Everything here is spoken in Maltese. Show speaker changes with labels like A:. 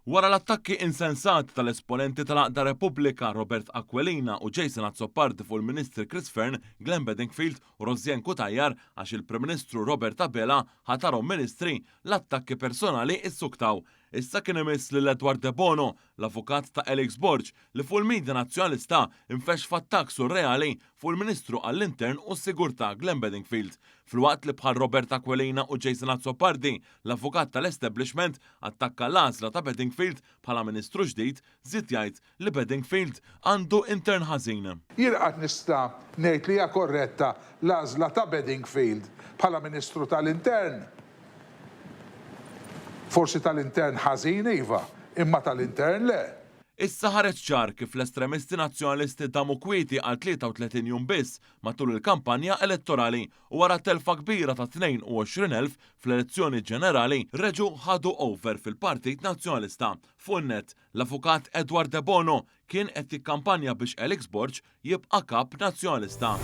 A: Wara l-attakki insensati tal-esponenti tal-Għaqda Repubblika Robert Aquilina u Jason Azzopardi fuq il-Ministri Chris Fearne, Glenn Bedingfield u Rosianne Cutajar għax il-Prim Ministru Robert Abela ħatarhom Ministri, l-attakki personali issuktaw. Issa kien imiss lil Edward Debono, l-avukat ta' Alex Borg, li fuq il-media Nazzjonalista nfexx f'attakk surreali fuq il-Ministru għall-Intern u s-Sigurtà Glenn Bedingfield. Filwaqt li bħal Robert Aquilina u Jason Azzopardi, l-avukat tal-establishment attakka l-għażla ta' Bedingfield bħala Ministru ġdid, żied jgħid li Bedingfield għandu intern ħażin.
B: Jien qatt nista' ngħid li hija korretta l-għażla ta' Bedingfield bħala Ministru tal-Intern? Forsi tal-intern ħażin iva, imma tal-intern le.
A: Issa ħareġ ċar kif l-estremisti Nazzjonalisti damu kwieti għal 33 jum biss matul il-kampanja elettorali u wara telfa kbira ta' 22,000 fl-elezzjoni ġenerali reġgħu ħadu over fil-Partit Nazzjonalista. Fuq in-net, l-Avukat Edward Debono kien qed jikkampanja biex Alex Borg jibqa' Kap Nazzjonalista.